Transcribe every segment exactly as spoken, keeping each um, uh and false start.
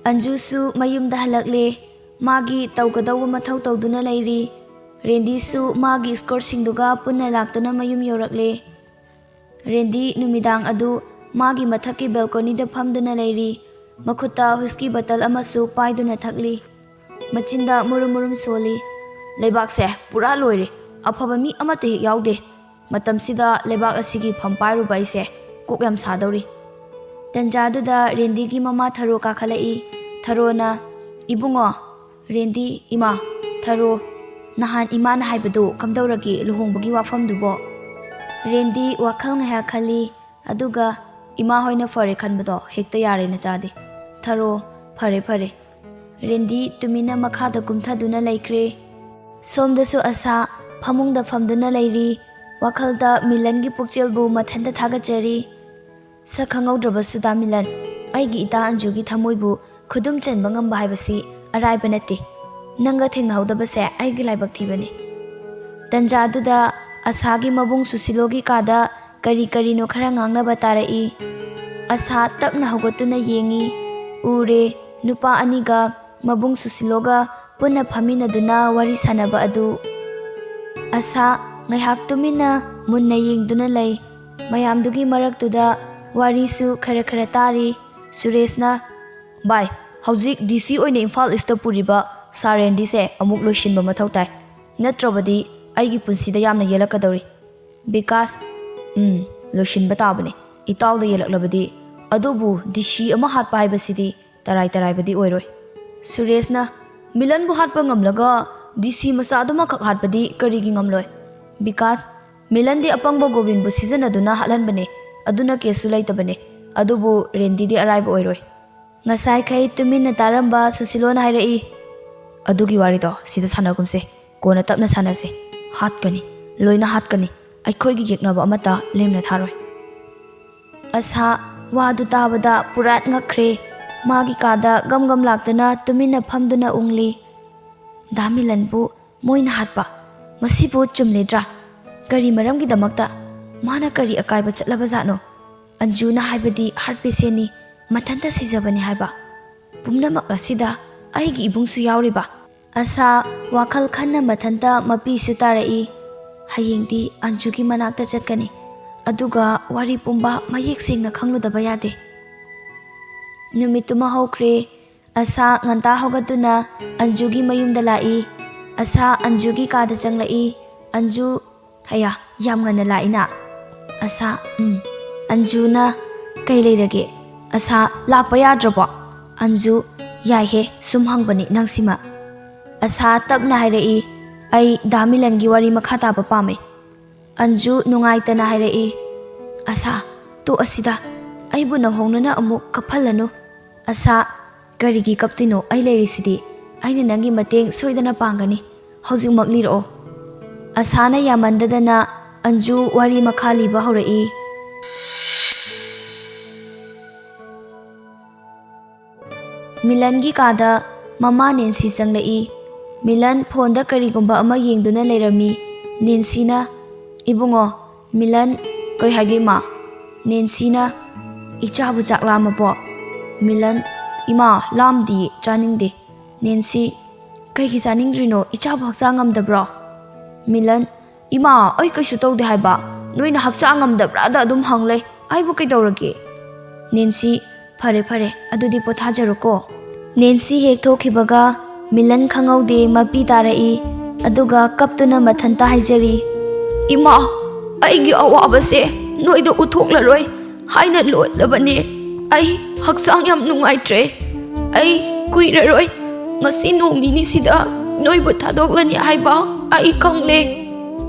ꯑꯟꯖꯨꯁꯨ ꯃꯌꯨꯝꯗ ꯍꯜꯂꯛꯂꯦ꯫ ꯃꯥꯒꯤ ꯇꯧꯒꯗꯧꯕ ꯃꯊꯧ ꯇꯧꯗꯨꯅ ꯂꯩꯔꯤ꯫ ꯔꯦꯟꯗꯤꯁꯨ ꯃꯥꯒꯤ ꯏꯁꯀꯣꯔꯠꯁꯤꯡꯗꯨꯒ ꯄꯨꯟꯅ ꯂꯥꯛꯇꯨꯅ ꯃꯌꯨꯝ ꯌꯧꯔꯛꯂꯦ꯫ ꯔꯦꯟꯗꯤ ꯅꯨꯃꯤꯗꯥꯡ ꯑꯗꯨ ꯃꯥꯒꯤ ꯃꯊꯛꯀꯤ ꯕꯦꯜꯀꯣꯅꯤꯗ ꯐꯝꯗꯨꯅ ꯂꯩꯔꯤ꯫ ꯃꯈꯨꯠꯇ ꯍꯨꯏꯁꯀꯤ ꯕꯇꯜ ꯑꯃꯁꯨ ꯄꯥꯏꯗꯨꯅ ꯊꯛꯂꯤ꯫ ꯃꯆꯤꯟꯗ ꯃꯨꯔꯨꯝ ꯃꯨꯔꯨꯝ ꯁꯣꯜꯂꯤ꯫ "ꯂꯩꯕꯥꯛꯁꯦ ꯄꯨꯔꯥ ꯂꯣꯏꯔꯦ꯫ ꯑꯐꯕ ꯃꯤ ꯑꯃꯠꯇ ꯍꯦꯛ ꯌꯥꯎꯗꯦ꯫ ꯃꯇꯝꯁꯤꯗ ꯂꯩꯕꯥꯛ ꯑꯁꯤꯒꯤ ꯐꯝ ꯄꯥꯏꯔꯨꯕ ꯑꯩꯁꯦ ꯀꯣꯛ ꯌꯥꯝ ꯁꯥꯗꯧꯔꯤ꯫" ꯇꯟꯖꯥꯗꯨꯗ ꯔꯦꯟꯗꯤꯒꯤ ꯃꯃꯥ ꯊꯔꯣ ꯀꯥꯈꯠꯂꯛꯏ꯫ ꯊꯔꯣꯅ, "ꯏꯕꯨꯡꯉꯣ꯫" ꯔꯦꯟꯗꯤ, "ꯏꯃꯥ, ꯊꯔꯣ, ꯅꯍꯥꯟ ꯏꯃꯥꯅ ꯍꯥꯏꯕꯗꯨ ꯀꯝꯗꯧꯔꯒꯦ, ꯂꯨꯍꯣꯡꯕꯒꯤ ꯋꯥꯐꯝꯗꯨꯕꯣ?" ꯔꯦꯟꯗꯤ ꯋꯥꯈꯜ ꯉꯥꯏꯍꯥꯛ ꯈꯜꯂꯤ꯫ ꯑꯗꯨꯒ, "ꯏꯃꯥ ꯍꯣꯏꯅ ꯐꯔꯦ ꯈꯟꯕꯗꯣ ꯍꯦꯛꯇ ꯌꯥꯔꯦ ꯅꯆꯥꯗꯤ꯫" ꯊꯔꯣ, "ꯐꯔꯦ, ꯐꯔꯦ꯫" ꯔꯦꯟꯗꯤ ꯇꯨꯃꯤꯟꯅ ꯃꯈꯥꯗ ꯀꯨꯝꯊꯗꯨꯅ ꯂꯩꯈ꯭ꯔꯦ꯫ ꯁꯣꯝꯗꯁꯨ ꯑꯁꯥ ꯐꯃꯨꯡꯗ ꯐꯝꯗꯨꯅ ꯂꯩꯔꯤ꯫ ꯋꯥꯈꯜꯗ ꯃꯤꯂꯟꯒꯤ ꯄꯨꯛꯆꯦꯜꯕꯨ ꯃꯊꯟꯇ ꯊꯥꯒꯠꯆꯔꯤ꯫ "ꯁꯛ ꯈꯪꯍꯧꯗ꯭ꯔꯕꯁꯨ ꯗꯥ ꯃꯤꯂꯟ, ꯑꯩꯒꯤ ꯏꯇꯥ ꯑꯟꯖꯨꯒꯤ ꯊꯃꯣꯏꯕꯨ ꯈꯨꯗꯨꯝ ꯆꯟꯕ ꯉꯝꯕ ꯍꯥꯏꯕꯁꯤ ꯑꯔꯥꯏꯕ ꯅꯠꯇꯦ꯫ ꯅꯪꯒ ꯊꯦꯡꯅꯍꯧꯗꯕꯁꯦ ꯑꯩꯒꯤ ꯂꯥꯏꯕꯛ ꯊꯤꯕꯅꯤ꯫" ꯇꯟꯖꯥꯗꯨꯗ ꯑꯁꯥꯒꯤ ꯃꯕꯨꯡ ꯁꯨꯁꯤꯂꯣꯒꯤ ꯀꯥꯗ ꯀꯔꯤ ꯀꯔꯤꯅꯣ ꯈꯔ ꯉꯥꯡꯅꯕ ꯇꯥꯔꯛꯏ꯫ ꯑꯁꯥ ꯇꯞꯅ ꯍꯧꯒꯠꯇꯨꯅ ꯌꯦꯡꯉꯤ꯫ ꯎꯔꯦ, ꯅꯨꯄꯥ ꯑꯅꯤꯒ ꯃꯕꯨꯡ ꯁꯨꯁꯤꯂꯣꯒ ꯄꯨꯟꯅ ꯐꯝꯃꯤꯟꯅꯗꯨꯅ ꯋꯥꯔꯤ ꯁꯥꯟꯅꯕ ꯑꯗꯨ꯫ ꯑꯁꯥ ꯉꯥꯏꯍꯥꯛ ꯇꯨꯃꯤꯟꯅ ꯃꯨꯟꯅ ꯌꯦꯡꯗꯨꯅ ꯂꯩ꯫ ꯃꯌꯥꯝꯗꯨꯒꯤ ꯃꯔꯛꯇꯨꯗ ꯋꯥꯔꯤꯁꯨ ꯈꯔ ꯈꯔ ꯇꯥꯔꯤ꯫ ꯁꯨꯔꯦꯁꯅ, "ꯚꯥꯏ, ꯍꯧꯖꯤꯛ ꯗꯤ ꯁꯤ ꯑꯣꯏꯅ ꯏꯝꯐꯥꯜ ꯏꯁꯇ ꯄꯨꯔꯤꯕ ꯁꯥꯔ ꯔꯦꯟꯗꯤꯁꯦ ꯑꯃꯨꯛ ꯂꯣꯏꯁꯤꯟꯕ ꯃꯊꯧ ꯇꯥꯏ꯫ ꯅꯠꯇ꯭ꯔꯕꯗꯤ ꯑꯩꯒꯤ ꯄꯨꯟꯁꯤꯗ ꯌꯥꯝꯅ ꯌꯦꯜꯂꯛꯀꯗꯧꯔꯤ꯫" ꯕꯤꯀꯥꯁ, "ꯎꯝ, ꯂꯣꯏꯁꯤꯟꯕ ꯇꯥꯕꯅꯤ꯫ ꯏꯇꯥꯎꯗ ꯌꯦꯜꯂꯛꯂꯕꯗꯤ꯫ ꯑꯗꯨꯕꯨ ꯗꯤ ꯁꯤ ꯑꯃ ꯍꯥꯠꯄ ꯍꯥꯏꯕꯁꯤꯗꯤ ꯇꯔꯥꯏ ꯇꯔꯥꯏꯕꯗꯤ ꯑꯣꯏꯔꯣꯏ꯫" ꯁꯨꯔꯦꯁꯅ, "ꯃꯤꯂꯟꯕꯨ ꯍꯥꯠꯄ ꯉꯝꯂꯒ ꯗꯤ ꯁꯤ ꯃꯆꯥꯗꯨꯃꯈꯛ ꯍꯥꯠꯄꯗꯤ ꯀꯔꯤꯒꯤ ꯉꯝꯂꯣꯏ?" ꯕꯤꯀꯥꯁ, "ꯃꯤꯂꯟꯗꯤ ꯑꯄꯪꯕ ꯒꯣꯕꯤꯟꯕꯨ ꯁꯤꯖꯤꯟꯅꯗꯨꯅ ꯍꯥꯠꯍꯟꯕꯅꯦ꯫ ꯑꯗꯨꯅ ꯀꯦꯁꯁꯨ ꯂꯩꯇꯕꯅꯦ꯫ ꯑꯗꯨꯕꯨ ꯔꯦꯟꯗꯤꯗꯤ ꯑꯔꯥꯏꯕ ꯑꯣꯏꯔꯣꯏ꯫" ꯉꯁꯥꯏꯈꯩ ꯇꯨꯃꯤꯟꯅ ꯇꯥꯔꯝꯕ ꯁꯨꯁꯤꯂꯣꯅ ꯍꯥꯏꯔꯛꯏ, "ꯑꯗꯨꯒꯤ ꯋꯥꯔꯤꯗꯣ ꯁꯤꯗ ꯁꯥꯟꯅꯒꯨꯝꯁꯦ꯫ ꯀꯣꯟꯅ ꯇꯞꯅ ꯁꯥꯟꯅꯁꯦ꯫ ꯍꯥꯠꯀꯅꯤ, ꯂꯣꯏꯅ ꯍꯥꯠꯀꯅꯤ꯫ ꯑꯩꯈꯣꯏꯒꯤ ꯌꯦꯛꯅꯕ ꯑꯃꯠꯇ ꯂꯦꯝꯅ ꯊꯥꯔꯣꯏ꯫" ꯑꯁꯥ ꯋꯥꯗꯨ ꯇꯥꯕꯗ ꯄꯨꯔꯥ ꯉꯛꯈ꯭ꯔꯦ꯫ ꯃꯥꯒꯤ ꯀꯥꯗ ꯒꯝ ꯒꯝ ꯂꯥꯛꯇꯨꯅ ꯇꯨꯃꯤꯟꯅ ꯐꯝꯗꯨꯅ ꯎꯪꯂꯤ꯫ ꯗꯥ ꯃꯤꯂꯟꯕꯨ ꯃꯣꯏꯅ ꯍꯥꯠꯄ꯫ ꯃꯁꯤꯕꯨ ꯆꯨꯝꯂꯤꯗ꯭ꯔꯥ? ꯀꯔꯤ ꯃꯔꯝꯒꯤꯗꯃꯛꯇ? ꯃꯥꯅ ꯀꯔꯤ ꯑꯀꯥꯏꯕ ꯆꯠꯂꯕꯖꯥꯠꯅꯣ? ꯑꯟꯖꯨꯅ ꯍꯥꯏꯕꯗꯤ ꯍꯥꯔꯠ ꯄꯦꯁꯦꯟꯅꯤ, ꯃꯊꯟꯇ ꯁꯤꯖꯕꯅꯤ ꯍꯥꯏꯕ꯫ ꯄꯨꯝꯅꯃꯛ ꯑꯁꯤꯗ ꯑꯩꯒꯤ ꯏꯕꯨꯡꯁꯨ ꯌꯥꯎꯔꯤꯕ? ꯑꯁꯥ ꯋꯥꯈꯜ ꯈꯟꯅ ꯃꯊꯟꯇ ꯃꯄꯤꯁꯨ ꯇꯥꯔꯛꯏ꯫ ꯍꯌꯦꯡꯗꯤ ꯑꯟꯖꯨꯒꯤ ꯃꯅꯥꯛꯇ ꯆꯠꯀꯅꯤ, ꯑꯗꯨꯒ ꯋꯥꯔꯤ ꯄꯨꯝꯕ ꯃꯌꯦꯛ ꯁꯦꯡꯅ ꯈꯪꯂꯨꯗꯕ ꯌꯥꯗꯦ꯫ ꯅꯨꯃꯤꯠꯇꯨꯃ ꯍꯧꯈ꯭ꯔꯦ꯫ ꯑꯁꯥ ꯉꯟꯇꯥ ꯍꯧꯒꯠꯇꯨꯅ ꯑꯟꯖꯨꯒꯤ ꯃꯌꯨꯝꯗ ꯂꯥꯛꯏ꯫ ꯑꯁꯥ ꯑꯟꯖꯨꯒꯤ ꯀꯥꯗ ꯆꯪꯂꯛꯏ꯫ ꯑꯟꯖꯨ, "ꯍꯌꯥ, ꯌꯥꯝ ꯉꯟꯅ ꯂꯥꯛꯏꯅ?" ꯑꯁꯥ, "ꯎꯝ꯫" ꯑꯟꯖꯨꯅ, "ꯀꯩ ꯂꯩꯔꯒꯦ?" ꯑꯁꯥ, "ꯂꯥꯛꯄ ꯌꯥꯗ꯭ꯔꯕꯣ?" ꯑꯟꯖꯨ, "ꯌꯥꯏꯍꯦ, ꯁꯨꯝ ꯍꯪꯕꯅꯤ ꯅꯪꯁꯤꯃ꯫" ꯑꯁꯥ ꯇꯞꯅ ꯍꯥꯏꯔꯛꯏ, "ꯑꯩ ꯗꯥ ꯃꯤꯂꯟꯒꯤ ꯋꯥꯔꯤ ꯃꯈꯥ ꯇꯥꯕ ꯄꯥꯝꯃꯤ꯫" ꯑꯟꯖꯨ ꯅꯨꯡꯉꯥꯏꯇꯅ ꯍꯥꯏꯔꯛꯏ, "ꯑꯁꯥ, ꯇꯣꯛꯑꯁꯤꯗ, ꯑꯩꯕꯨ ꯅꯧꯍꯧꯅꯅ ꯑꯃꯨꯛ ꯀꯞꯍꯜꯂꯅꯨ꯫" ꯑꯁꯥ, "ꯀꯔꯤꯒꯤ ꯀꯞꯇꯣꯏꯅꯣ? ꯑꯩ ꯂꯩꯔꯤꯁꯤꯗꯤ꯫ ꯑꯩꯅ ꯅꯪꯒꯤ ꯃꯇꯦꯡ ꯁꯣꯏꯗꯅ ꯄꯥꯡꯒꯅꯤ꯫ ꯍꯧꯖꯤꯛꯃꯛ ꯂꯤꯔꯛꯑꯣ꯫" ꯑꯁꯥꯅ ꯌꯥꯃꯟꯗꯗꯅ ꯑꯟꯖꯨ ꯋꯥꯔꯤ ꯃꯈꯥ ꯂꯤꯕ ꯍꯧꯔꯛꯏ꯫ ꯃꯤꯂꯟꯒꯤ ꯀꯥꯗ ꯃꯃꯥ ꯅꯦꯟꯁꯤ ꯆꯪꯂꯛꯏ꯫ ꯃꯤꯂꯟ ꯐꯣꯟꯗ ꯀꯔꯤꯒꯨꯝꯕ ꯑꯃ ꯌꯦꯡꯗꯨꯅ ꯂꯩꯔꯝꯃꯤ꯫ ꯅꯦꯟꯁꯤꯅ, "ꯏꯕꯨꯡꯉꯣ꯫" ꯃꯤꯂꯟ, "ꯀꯩ ꯍꯥꯏꯒꯦ, ꯏꯃꯥ?" ꯅꯦꯟꯁꯤꯅ, "ꯏꯆꯥꯕꯨ ꯆꯥꯛ ꯂꯥꯝꯃꯕꯣ?" ꯃꯤꯂꯟ, "ꯏꯃꯥ, ꯂꯥꯝꯗꯤꯌꯦ, ꯆꯥꯅꯤꯡꯗꯦ꯫" ꯅꯦꯟꯁꯤ, "ꯀꯩꯒꯤ ꯆꯥꯅꯤꯡꯗ꯭ꯔꯤꯅꯣ? ꯏꯆꯥꯕꯨ ꯍꯛꯆꯥꯡ ꯉꯝꯗꯕ꯭ꯔꯣ?" ꯃꯤꯂꯟ, "ꯏꯃꯥ, ꯑꯩ ꯀꯩꯁꯨ ꯇꯧꯗꯦ ꯍꯥꯏꯕ꯫ ꯅꯣꯏꯅ ꯍꯛꯆꯥꯡ ꯉꯝꯗꯕ꯭ꯔꯥꯗ ꯑꯗꯨꯝ ꯍꯪ ꯂꯩ꯫ ꯑꯩꯕꯨ ꯀꯩꯗꯧꯔꯒꯦ?" ꯅꯦꯟꯁꯤ, "ꯐꯔꯦ, ꯐꯔꯦ, ꯑꯗꯨꯗꯤ ꯄꯣꯊꯥꯖꯔꯣꯀꯣ꯫" ꯅꯦꯟꯁꯤ ꯍꯦꯛ ꯊꯣꯛꯈꯤꯕꯒ ꯃꯤꯂꯟ ꯈꯪꯍꯧꯗꯦ ꯃꯄꯤ ꯇꯥꯔꯛꯏ, ꯑꯗꯨꯒ ꯀꯞꯇꯨꯅ ꯃꯊꯟꯇ ꯍꯥꯏꯖꯔꯤ, "ꯏꯃꯥ, ꯑꯩꯒꯤ ꯑꯋꯥꯕꯁꯦ ꯅꯣꯏꯗ ꯎꯠꯊꯣꯛꯂꯔꯣꯏ ꯍꯥꯏꯅ ꯂꯣꯠꯂꯕꯅꯦ꯫ ꯑꯩ ꯍꯛꯆꯥꯡ ꯌꯥꯝ ꯅꯨꯡꯉꯥꯏꯇ꯭ꯔꯦ꯫ ꯑꯩ ꯀꯨꯏꯔꯔꯣꯏ, ꯉꯁꯤ ꯅꯣꯡ ꯅꯤꯅꯤꯁꯤꯗ ꯅꯣꯏꯕꯨ ꯊꯥꯗꯣꯛꯂꯅꯤ ꯍꯥꯏꯕ ꯑꯩ ꯈꯪꯂꯦ꯫"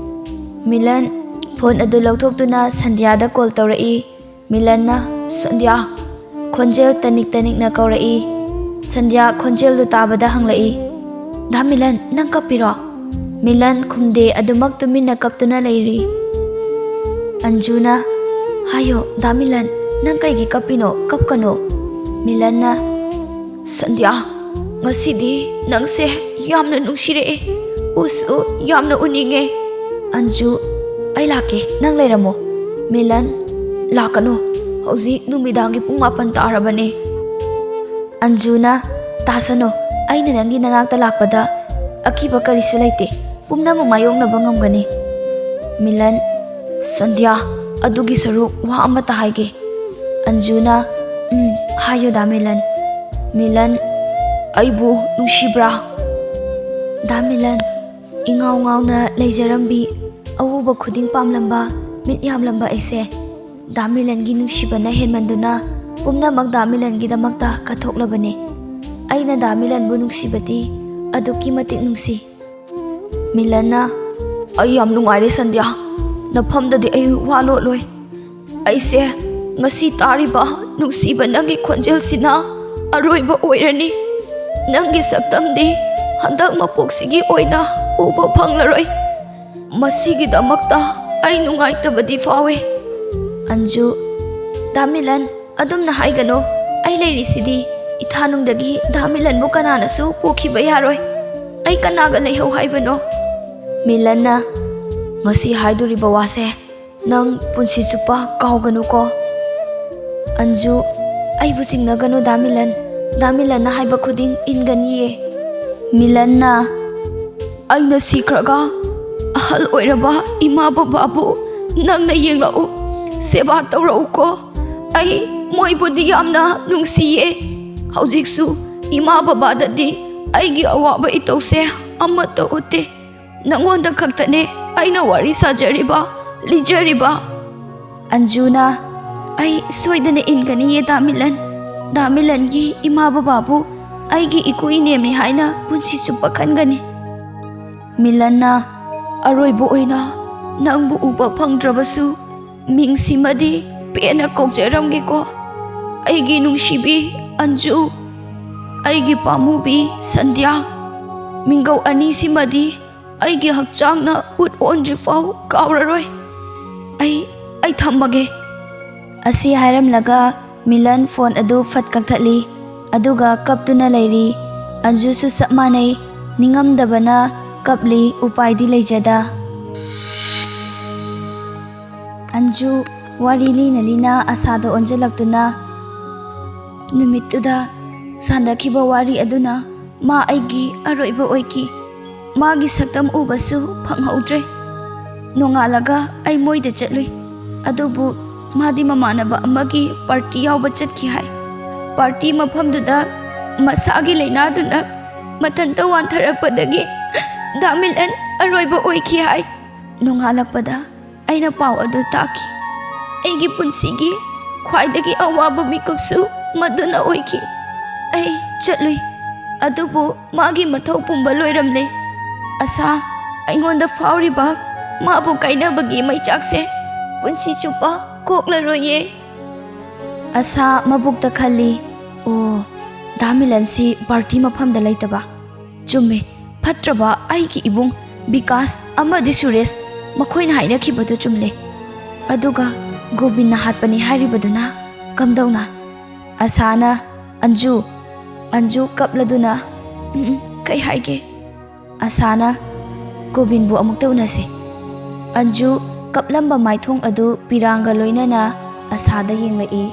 ꯃꯤꯂꯟ ꯐꯣꯟ ꯑꯗꯨ ꯂꯧꯊꯣꯛꯇꯨꯅ ꯁꯟꯙ꯭ꯌꯥꯗ ꯀꯣꯜ ꯇꯧꯔꯛꯏ꯫ ꯃꯤꯂꯟꯅ, "ꯁꯟꯙ꯭ꯌꯥ꯫" ꯈꯣꯟꯖꯦꯜ ꯇꯅꯤꯛ ꯇꯅꯤꯛꯅ ꯀꯧꯔꯛꯏ꯫ ꯁꯟꯙ꯭ꯌꯥ ꯈꯣꯟꯖꯦꯜꯗꯨ ꯇꯥꯕꯗ ꯍꯪꯂꯛꯏ, "ꯗꯥ ꯃꯤꯂꯟ, ꯅꯪ ꯀꯞꯄꯤꯔꯣ?" ꯃꯤꯂꯟ ꯈꯨꯝꯗꯦ, ꯑꯗꯨꯃꯛ ꯇꯨꯃꯤꯟꯅ ꯀꯞꯇꯨꯅ ꯂꯩꯔꯤ꯫ ꯑꯟꯖꯨꯅ, "ꯍꯥꯏꯌꯣ, ꯗꯥ ꯃꯤꯂꯟ, ꯅꯪ ꯀꯩꯒꯤ ꯀꯞꯄꯤꯅꯣ? ꯀꯞꯀꯅꯣ꯫" ꯃꯤꯂꯟꯅ, "ꯁꯟꯙ꯭ꯌꯥ, ꯉꯁꯤꯗꯤ ꯅꯪꯁꯦ ꯌꯥꯝꯅ ꯅꯨꯡꯁꯤꯔꯛꯑꯦ꯫ ꯎꯁꯨ ꯌꯥꯝꯅ ꯎꯅꯤꯡꯉꯦ꯫" ꯑꯟꯖꯨ, "ꯑꯩ ꯂꯥꯛꯀꯦ, ꯅꯪ ꯂꯩꯔꯝꯃꯣ꯫" ꯃꯤꯂꯟ, "ꯂꯥꯛꯀꯅꯨ, ꯍꯧꯖꯤꯛ ꯅꯨꯃꯤꯗꯥꯡꯒꯤ ꯄꯨꯡ ꯃꯥꯄꯟ ꯇꯥꯔꯕꯅꯦ꯫" ꯑꯟꯖꯨꯅ, "ꯇꯥꯁꯅꯨ, ꯑꯩꯅ ꯅꯪꯒꯤ ꯅꯅꯥꯛꯇ ꯂꯥꯛꯄꯗ ꯑꯀꯤꯕ ꯀꯔꯤꯁꯨ ꯂꯩꯇꯦ, ꯄꯨꯝꯅꯃꯛ ꯃꯥꯌꯣꯛꯅꯕ ꯉꯝꯒꯅꯤ꯫" ꯃꯤꯂꯟ, "ꯁꯟꯙ꯭ꯌꯥ, ꯑꯗꯨꯒꯤ ꯁꯔꯨꯛ ꯋꯥ ꯑꯃꯠꯇ ꯍꯥꯏꯒꯦ꯫" ꯑꯟꯖꯨꯅ, "ꯎꯝ, ꯍꯥꯏꯌꯨ ꯗꯥ ꯃꯤꯂꯟ꯫" ꯃꯤꯂꯟ, "ꯑꯩꯕꯨ ꯅꯨꯡꯁꯤꯕ꯭ꯔꯥ?" ꯗꯥ ꯃꯤꯂꯟ, ꯏꯉꯥꯎ ꯉꯥꯎꯅ ꯂꯩꯖꯔꯝꯕꯤ, ꯑꯎꯕ ꯈꯨꯗꯤꯡ ꯄꯥꯝꯂꯝꯕ, ꯃꯤꯠ ꯌꯥꯝꯂꯝꯕ ꯑꯩꯁꯦ ꯗꯥ ꯃꯤꯂꯟꯒꯤ ꯅꯨꯡꯁꯤꯕꯅ ꯍꯦꯟꯃꯟꯗꯨꯅ ꯄꯨꯝꯅꯃꯛ ꯗꯥ ꯃꯤꯂꯟꯒꯤꯗꯃꯛꯇ ꯀꯠꯊꯣꯛꯂꯕꯅꯦ꯫ ꯑꯩꯅ ꯗꯥ ꯃꯤꯂꯟꯕꯨ ꯅꯨꯡꯁꯤꯕꯗꯤ ꯑꯗꯨꯛꯀꯤ ꯃꯇꯤꯛ ꯅꯨꯡꯁꯤ꯫ ꯃꯤꯂꯟꯅ, "ꯑꯩ ꯌꯥꯝ ꯅꯨꯡꯉꯥꯏꯔꯦ ꯁꯟꯙ꯭ꯌꯥ, ꯅꯐꯝꯗꯗꯤ ꯑꯩ ꯋꯥ ꯂꯣꯠꯂꯣꯏ꯫ ꯑꯩꯁꯦ ꯉꯁꯤ ꯇꯥꯔꯤꯕ ꯅꯨꯡꯁꯤꯕ ꯅꯪꯒꯤ ꯈꯣꯟꯖꯦꯜꯁꯤꯅ ꯑꯔꯣꯏꯕ ꯑꯣꯏꯔꯅꯤ꯫ ꯅꯪꯒꯤ ꯁꯛꯇꯝꯗꯤ ꯍꯟꯗꯛ ꯃꯄꯣꯛꯁꯤꯒꯤ ꯑꯣꯏꯅ ꯎꯕ ꯐꯪꯂꯔꯣꯏ꯫ ꯃꯁꯤꯒꯤꯗꯃꯛꯇ ꯑꯩ ꯅꯨꯡꯉꯥꯏꯇꯕꯗꯤ ꯐꯥꯎꯏ꯫" ꯑꯟꯖꯨ, "ꯗꯥ ꯃꯤꯂꯟ, ꯑꯗꯨꯝꯅ ꯍꯥꯏꯒꯅꯣ꯫ ꯑꯩ ꯂꯩꯔꯤꯁꯤꯗꯤ꯫ ꯏꯊꯥꯅꯨꯡꯗꯒꯤ ꯗꯥ ꯃꯤꯂꯟꯕꯨ ꯀꯅꯥꯅꯁꯨ ꯄꯨꯈꯤꯕ ꯌꯥꯔꯣꯏ꯫ ꯑꯩ ꯀꯅꯥꯒ ꯂꯩꯍꯧ ꯍꯥꯏꯕꯅꯣ?" ꯃꯤꯂꯟꯅ, "ꯉꯁꯤ ꯍꯥꯏꯗꯣꯔꯤꯕ ꯋꯥꯁꯦ ꯅꯪ ꯄꯨꯟꯁꯤ ꯆꯨꯞꯄ ꯀꯥꯎꯒꯅꯨꯀꯣ꯫" ꯑꯟꯖꯨ, "ꯑꯩꯕꯨ ꯆꯤꯡꯅꯒꯅꯨ ꯗꯥ ꯃꯤꯂꯟ꯫ ꯗꯥ ꯃꯤꯂꯟꯅ ꯍꯥꯏꯕ ꯈꯨꯗꯤꯡ ꯏꯟꯒꯅꯤꯌꯦ꯫" ꯃꯤꯂꯟꯅ, "ꯑꯩꯅ ꯁꯤꯈ꯭ꯔꯒ ꯑꯍꯜ ꯑꯣꯏꯔꯕ ꯏꯃꯥ ꯕꯕꯥꯕꯨ ꯅꯪꯅ ꯌꯦꯡꯂꯛꯎ, ꯁꯦꯕꯥ ꯇꯧꯔꯛꯎꯀꯣ꯫ ꯑꯩ ꯃꯣꯏꯕꯨꯗꯤ ꯌꯥꯝꯅ ꯅꯨꯡꯁꯤꯌꯦ꯫ ꯍꯧꯖꯤꯛꯁꯨ ꯏꯃꯥ ꯕꯕꯥꯗꯗꯤ ꯑꯩꯒꯤ ꯑꯋꯥꯕ ꯏꯇꯧꯁꯦ ꯑꯃꯠꯇ ꯎꯠꯇꯦ꯫ ꯅꯪꯉꯣꯟꯗ ꯈꯛꯇꯅꯦ ꯑꯩꯅ ꯋꯥꯔꯤ ꯁꯥꯖꯔꯤꯕ, ꯂꯤꯖꯔꯤꯕ꯫" ꯑꯟꯖꯨꯅ, "ꯑꯩ ꯁꯣꯏꯗꯅ ꯏꯟꯒꯅꯤꯌꯦ ꯗꯥ ꯃꯤꯂꯟ꯫ ꯗꯥ ꯃꯤꯂꯟꯒꯤ ꯏꯃꯥ ꯕꯕꯥꯕꯨ ꯑꯩꯒꯤ ꯏꯀꯨ ꯏꯅꯦꯝꯅꯤ ꯍꯥꯏꯅ ꯄꯨꯟꯁꯤ ꯆꯨꯞꯄ ꯈꯟꯒꯅꯤ꯫" ꯃꯤꯂꯟꯅ, "ꯑꯔꯣꯏꯕ ꯑꯣꯏꯅ ꯅꯪꯕꯨ ꯎꯕ ꯐꯪꯗ꯭ꯔꯕꯁꯨ ꯃꯤꯡꯁꯤꯃꯗꯤ ꯄꯦꯟꯅ ꯀꯧꯖꯔꯝꯒꯦꯀꯣ꯫ ꯑꯩꯒꯤ ꯅꯨꯡꯁꯤꯕꯤ ꯑꯟꯖꯨ, ꯑꯩꯒꯤ ꯄꯥꯝꯃꯨꯕꯤ ꯁꯟꯙ꯭ꯌꯥ, ꯃꯤꯡꯒꯧ ꯑꯅꯤꯁꯤꯃꯗꯤ ꯑꯩꯒꯤ ꯍꯛꯆꯥꯡꯅ ꯎꯠ ꯑꯣꯟꯗ꯭ꯔꯤꯐꯥꯎ ꯀꯥꯎꯔꯔꯣꯏ꯫ ꯑꯩ, ꯑꯩ ꯊꯝꯃꯒꯦ꯫" ꯑꯁꯤ ꯍꯥꯏꯔꯝꯂꯒ ꯃꯤꯂꯟ ꯐꯣꯟ ꯑꯗꯨ ꯐꯠ ꯀꯛꯊꯠꯂꯤ, ꯑꯗꯨꯒ ꯀꯞꯇꯨꯅ ꯂꯩꯔꯤ꯫ ꯑꯟꯖꯨꯁꯨ ꯆꯞ ꯃꯥꯟꯅꯩ, ꯅꯤꯡꯉꯝꯗꯕꯅ ꯀꯞꯂꯤ, ꯎꯄꯥꯏꯗꯤ ꯂꯩꯖꯗ꯫ ꯑꯟꯖꯨ ꯋꯥꯔꯤ ꯂꯤꯅ ꯂꯤꯅ ꯑꯁꯥꯗ ꯑꯣꯟꯁꯤꯜꯂꯛꯇꯨꯅ, "ꯅꯨꯃꯤꯠꯇꯨꯗ ꯁꯥꯟꯅꯈꯤꯕ ꯋꯥꯔꯤ ꯑꯗꯨꯅ ꯃꯥ ꯑꯩꯒꯤ ꯑꯔꯣꯏꯕ ꯑꯣꯏꯈꯤ꯫ ꯃꯥꯒꯤ ꯁꯛꯇꯝ ꯎꯕꯁꯨ ꯐꯪꯍꯧꯗ꯭ꯔꯦ꯫ ꯅꯣꯡꯉꯥꯜꯂꯒ ꯑꯩ ꯃꯣꯏꯗ ꯆꯠꯂꯨꯏ, ꯑꯗꯨꯕꯨ ꯃꯥꯗꯤ ꯃꯃꯥꯟꯅꯕ ꯑꯃꯒꯤ ꯄꯥꯔꯇꯤ ꯌꯥꯎꯕ ꯆꯠꯈꯤ ꯍꯥꯏ꯫ ꯄꯥꯔꯇꯤ ꯃꯐꯝꯗꯨꯗ ꯃꯁꯥꯒꯤ ꯂꯥꯏꯅꯥꯗꯨꯅ ꯃꯊꯟꯇ ꯋꯥꯟꯊꯔꯛꯄꯗꯒꯤ ꯗꯥ ꯃꯤꯂꯟ ꯑꯔꯣꯏꯕ ꯑꯣꯏꯈꯤ ꯍꯥꯏ꯫ ꯅꯣꯡꯉꯥꯜꯂꯛꯄꯗ ꯑꯩꯅ ꯄꯥꯎ ꯑꯗꯨ ꯇꯥꯈꯤ꯫ ꯑꯩꯒꯤ ꯄꯨꯟꯁꯤꯒꯤ ꯈ꯭ꯋꯥꯏꯗꯒꯤ ꯑꯋꯥꯕ ꯃꯤꯀꯨꯞꯁꯨ ꯃꯗꯨꯅ ꯑꯣꯏꯈꯤ꯫ ꯑꯩ ꯆꯠꯂꯨꯏ, ꯑꯗꯨꯕꯨ ꯃꯥꯒꯤ ꯃꯊꯧ ꯄꯨꯝꯕ ꯂꯣꯏꯔꯝꯂꯦ꯫ ꯑꯁꯥ ꯑꯩꯉꯣꯟꯗ ꯐꯥꯎꯔꯤꯕ ꯃꯥꯕꯨ ꯀꯥꯏꯅꯕꯒꯤ ꯃꯩꯆꯥꯛꯁꯦ ꯄꯨꯟꯁꯤ ꯆꯨꯞꯄ ꯀꯣꯛꯂꯔꯣꯏꯌꯦ꯫ ꯑꯁꯥ ꯃꯕꯨꯛꯇ ꯈꯜꯂꯤ, "ꯑꯣ, ꯗꯥ ꯃꯤꯂꯟꯁꯤ ꯄꯥꯔꯇꯤ ꯃꯐꯝꯗ ꯂꯩꯇꯕ꯫ ꯆꯨꯝꯃꯦ, ꯐꯠꯇ꯭ꯔꯕ ꯑꯩꯒꯤ ꯏꯕꯨꯡ ꯕꯤꯀꯥꯁ ꯑꯃꯗꯤ ꯁꯨꯔꯦꯁ, ꯃꯈꯣꯏꯅ ꯍꯥꯏꯅꯈꯤꯕꯗꯨ ꯆꯨꯝꯂꯦ꯫ ꯑꯗꯨꯒ ꯒꯣꯕꯤꯟꯅ ꯍꯥꯠꯄꯅꯤ ꯍꯥꯏꯔꯤꯕꯗꯨꯅ ꯀꯝꯗꯧꯅ?" ꯑꯁꯥꯅ, "ꯑꯟꯖꯨ, ꯑꯟꯖꯨ ꯀꯞꯂꯗꯨꯅ, ꯎꯝ, ꯎꯝ, ꯀꯩ ꯍꯥꯏꯒꯦ?" ꯑꯁꯥꯅ, "ꯒꯣꯕꯤꯟꯕꯨ ꯑꯃꯨꯛꯇ ꯎꯅꯁꯤ꯫" ꯑꯟꯖꯨ ꯀꯞꯂꯝꯕ ꯃꯥꯏꯊꯣꯡ ꯑꯗꯨ ꯄꯤꯔꯥꯡꯒ ꯂꯣꯏꯅꯅ ꯑꯁꯥꯗ ꯌꯦꯡꯂꯛꯏ꯫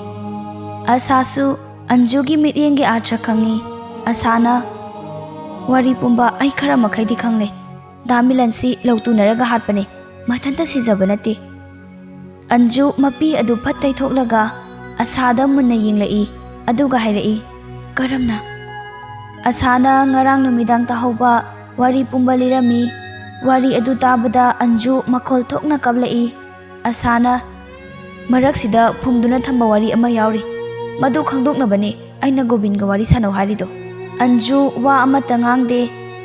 ꯑꯁꯥꯁꯨ ꯑꯟꯖꯨꯒꯤ ꯃꯤꯠꯌꯦꯡꯒꯤ ꯑꯥꯔꯊ ꯈꯪꯏ꯫ ꯑꯁꯥꯅ, "ꯋꯥꯔꯤ ꯄꯨꯝꯕ ꯑꯩ ꯈꯔ ꯃꯈꯩꯗꯤ ꯈꯪꯂꯦ꯫ ꯗꯥ ꯃꯤꯂꯟꯁꯤ ꯂꯧ ꯇꯨꯅꯔꯒ ꯍꯥꯠꯄꯅꯦ, ꯃꯊꯟꯇ ꯁꯤꯖꯕ ꯅꯠꯇꯦ꯫" ꯑꯟꯖꯨ ꯃꯄꯤ ꯑꯗꯨ ꯐꯠ ꯇꯩꯊꯣꯛꯂꯒ ꯑꯁꯥꯗ ꯃꯨꯟꯅ ꯌꯦꯡꯂꯛꯏ, ꯑꯗꯨꯒ ꯍꯥꯏꯔꯛꯏ, "ꯀꯔꯝꯅ?" ꯑꯁꯥꯅ ꯉꯔꯥꯡ ꯅꯨꯃꯤꯗꯥꯡ ꯇꯥꯍꯧꯕ ꯋꯥꯔꯤ ꯄꯨꯝꯕ ꯂꯤꯔꯝꯃꯤ꯫ ꯋꯥꯔꯤ ꯑꯗꯨ ꯇꯥꯕꯗ ꯑꯟꯖꯨ ꯃꯈꯣꯜ ꯊꯣꯛꯅ ꯀꯞꯂꯛꯏ꯫ ꯑꯁꯥꯅ, "ꯃꯔꯛꯁꯤꯗ ꯐꯨꯝꯗꯨꯅ ꯊꯝꯕ ꯋꯥꯔꯤ ꯑꯃ ꯌꯥꯎꯔꯤ꯫ ꯃꯗꯨ ꯈꯪꯗꯣꯛꯅꯕꯅꯤ ꯑꯩꯅ ꯒꯣꯕꯤꯟꯒ ꯋꯥꯔꯤ ꯁꯥꯟꯅꯧ ꯍꯥꯏꯔꯤꯗꯣ꯫" ꯑꯟꯖꯨ ꯋꯥ ꯑꯃꯠꯇ ꯉꯥꯡꯗꯦ,